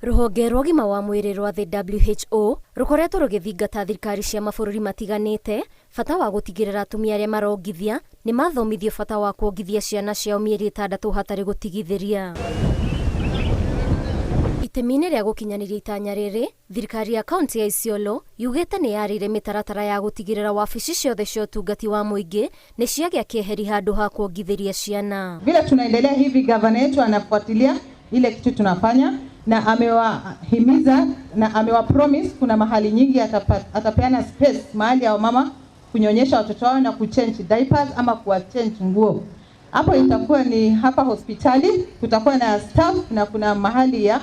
Rũhonge rwa ũgima wa mwĩrĩ rwa thĩ WHO rũkoretwo rũgĩthingata thirikari cia mabũrũri matiganĩte bata wa gũtigĩrĩra atumia arĩa marongithia nĩ mathomithio bata wa kuongithia ciana ciao mĩeri 6 hatarĩ gũtigithĩria. Itemi-inĩ rĩa gũkinyanĩria itanya rĩrĩ, thirikari ya kaunti ya Isiolo yugĩte nĩ yarĩire mĩtaratara ya gũtigĩrĩra wabici ciothe cia ũtungati wa mũingĩ nĩ ciagĩa kĩeheri handũ ha kuongithĩria ciana. Vile tunaendelea hivi, gavana yetu anafuatilia ile kitu tunafanya na amewahimiza na amewa promise kuna mahali nyingi atapeana space mahali ya wamama kunyonyesha watoto wao na kuchange diapers ama kuwachange nguo. Hapo itakuwa ni hapa hospitali, kutakuwa na staff na kuna mahali ya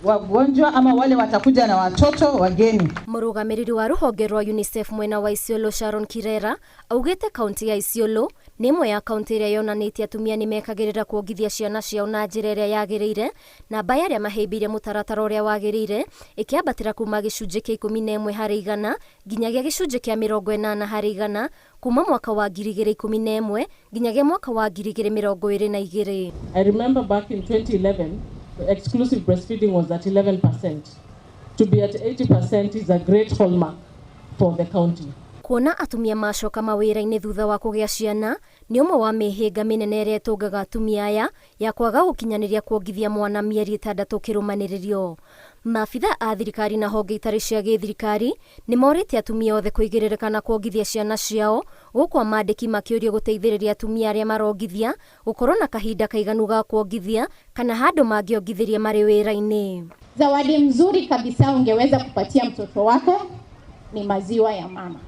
wagonjwa ama wale watakuja na watoto wageni. Mũrũgamĩrĩri wa rũhonge rwa UNICEF mwena wa Isiolo Sharon Kirera augĩte kaunti ya Isiolo nĩ ĩmwe ya kaunti ĩrĩa yonanĩtie atumia nĩ mekagĩrĩra kuongithia ciana ciao na njĩra ĩrĩa yagĩrĩire. Namba ya arĩa mahĩmbĩirie mũtaratara ũrĩa wagĩrĩire ĩkĩambatĩra kuma gĩcunjĩ kĩa 11% nginyagia gĩcunjĩ kĩa 80% kuma mwaka wa 2011 nginyagia mwaka wa 2022. I remember back in 2011, exclusive breastfeeding was at 11%. To be at 80% is a great hallmark for the county. Kuona atumia macoka mawĩra-inĩ thutha wa kũgĩa ciana nĩ ũmwe wa mĩhĩnga mĩnene ĩrĩa ĩtũngaga atumia aya ya kwaga gũkinyanĩria kuongithia mwana mĩeri 6 kĩrũmanĩrĩrio. Maabitha a thirikari na honge itarĩ cia gĩthirikari nĩ morĩtie atumia othe kũigĩrĩrĩka na kuongithia ciana ciao, gũkũ amandĩki makĩũrio gũteithĩrĩria atumia arĩa marongithia gũkorwo na kahinda kaiganu ga kuongithia kana handũ mangĩongithĩria marĩ wĩra-inĩ. Zawadi mzuri kabisa ungeweza kupatia mtoto wako ni maziwa ya mama,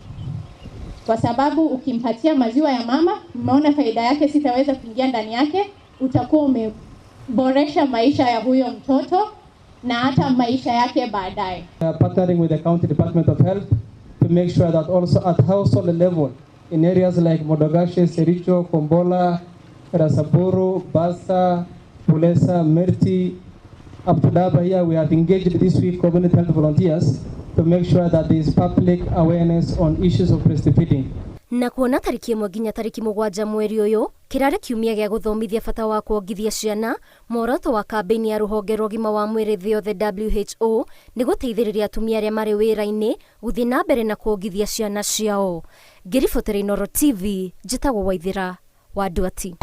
kwa sababu ukimpatia maziwa ya mama, mmeona faida yake, sitaweza kuingia ndani yake, utakuwa umeboresha maisha ya huyo mtoto na hata maisha yake baadaye. We are partnering with the County Department of Health to make sure that also at household level in areas like Modogashe, Sericho, Kombola, Rasaburu, Basa, Bulesa, Merti, up to Daba here, we have engaged this week community health volunteers to make sure that there is public awareness on issues of breastfeeding. Na kuona tariki 1 nginya tariki 7 mweri ũyũ kĩrarĩ kiumia gĩa gũthomithia bata wa kuongithia ciana, muoroto wa kambĩini ya rũhonge rwa ũgima wa mwĩrĩ thĩ yothe WHO nĩ gũteithĩrĩria atumia arĩa marĩ wĩra-inĩ gũthiĩ na mbere na kuongithia ciana ciao. Ngĩribotera Inooro TV, njĩtagwo Waithĩra wa Nduati.